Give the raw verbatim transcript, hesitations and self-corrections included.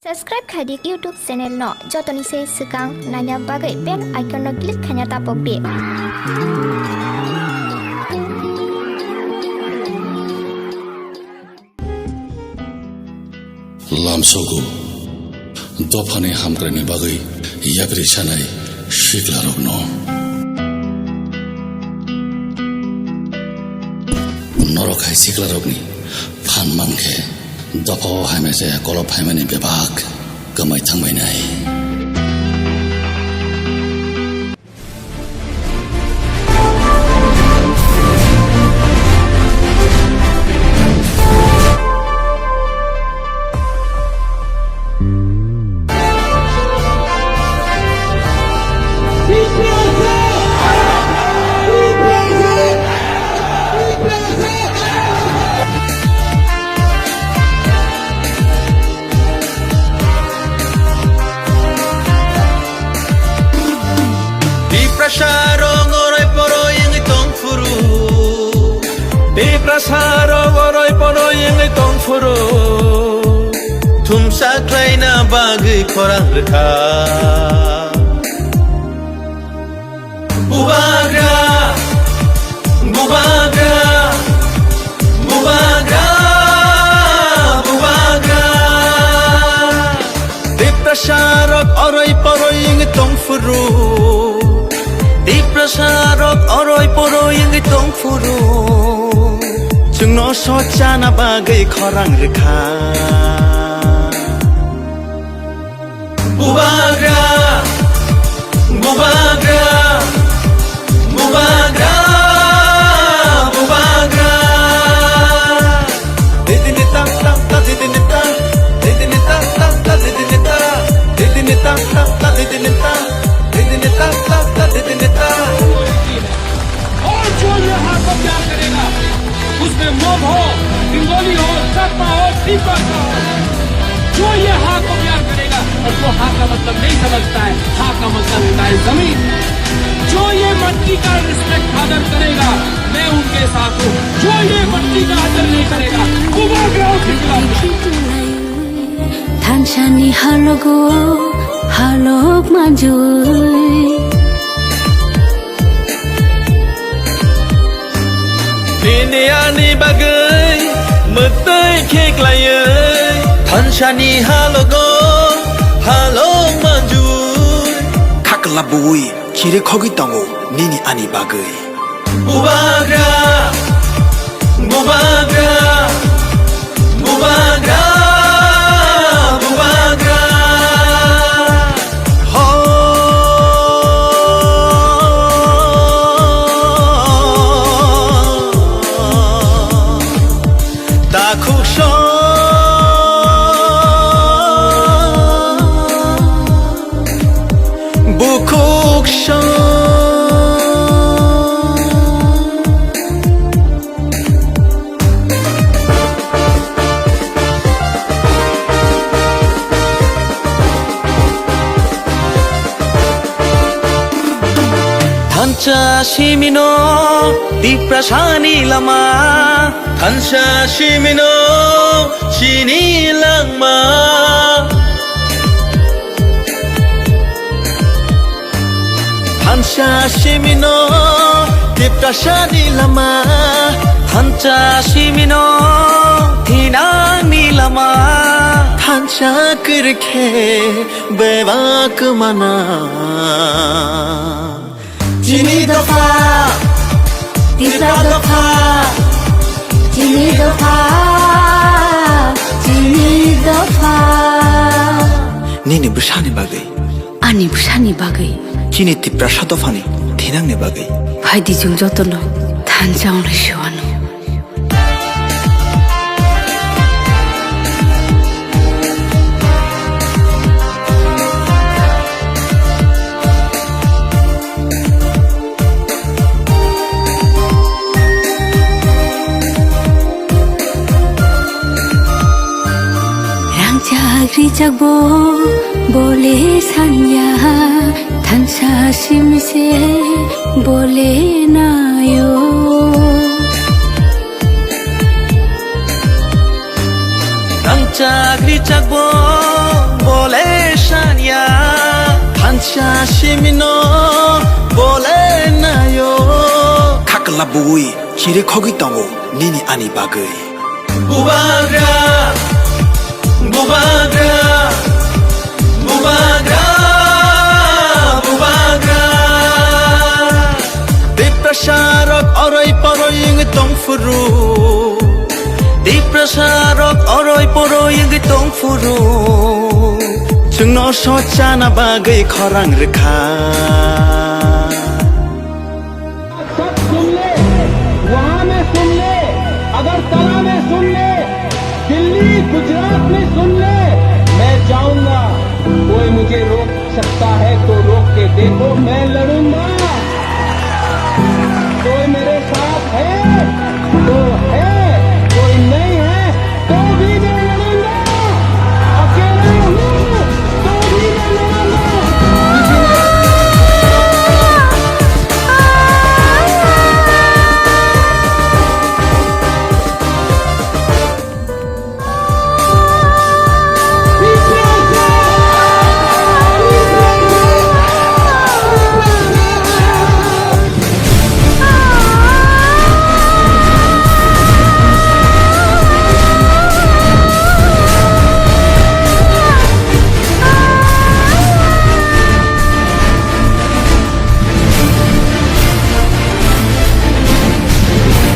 Subscribe khai di YouTube channel no, jotoni se swkang naina bagwi bell icon no click khaina tapok di. Lamsogo dophani hamkraini bagwi yapri sanai siklarokno. Norok hai siklarokni phan mankhe dophao hamya chaya kolop phaimani bebak kwmai thangbainai. Tiprasa rok oroi poroi wngwi tong phuru. Tiprasa rok oroi poroi wngwi tong phuru. Thumsa khlaina bagwi khorang rwkha. Bubagra, bubagra, bubagra, bubagra. Tiprasa rok oroi poroi wngwi tong phuru. Tiprasa rok oroi poroi wngwi tong phuru. Chwngno sochana bagwi khorang rwkha. Bubagra, bubagra, bubagra, bubagra. Didini tam tam ta, didini ta, didini tam tam ta, didini ta, didini tam tam ta, didini ta, didini tam tam ta, didini ta. और जो ये हार को प्यार करेगा, उसमें मॉब हो, हिंगोली हो, चकमा हो, पीपल का हो, जो ये हार को प्यार करेगा और वो हार का मतलब नहीं समझता है, हार का मतलब होता है जमीन। जो ये मट्टी का रिस्पेक्ट आदर करेगा, मैं उनके साथ हूँ। जो ये मट्टी का आदर नहीं करेगा, वो वो ग्राउंड के खिलाफ है। Thansani halogo halok manjui. Nini ani bagwi mwtwi khe klaiwi. Thansani halogo halok manjui. Khakla bui chiri khogwi tongo nini ani bagwi. Bubagra, bubagra, bubagra, bubagra. Ho. Takhuk song. Bukhuk song. Thansa simino Tiprasani lama. Thansa simino chini langma. Thansa simino Tiprasani lama. Thansa simino thinangni lama. Thansa kwrwikhe bebak mana. Chini dopha, Tipra dopha, chini dopha, chini dopha. Nini bwsani bagwi. Ani bwsani bagwi. Chini Tiprasa dophani thinangni bagwi. Phaidi chwng jotono thansa wngnai se uanw. Rangchak rijak bo bole sanya, thansa simse bole nayo. Rangchak rijak bo Sa simino bole nayo. Khakla bui chiri khogwi tongo nini ani bagwi. Bubagra, bubagra, bubagra, bubagra. Tiprasa rok oroi poroi wngwi tong phuru. Tiprasa rok oroi poroi wngwi tong phuru. Chwngno sochana bagwi khorang rwkha. सब सुन ले, वहां में सुन ले, अगरतला में सुन ले, दिल्ली, गुजरात में सुन ले, मैं जाऊंगा। कोई मुझे रोक सकता है तो रोक के देखो, मैं लड़ूंगा।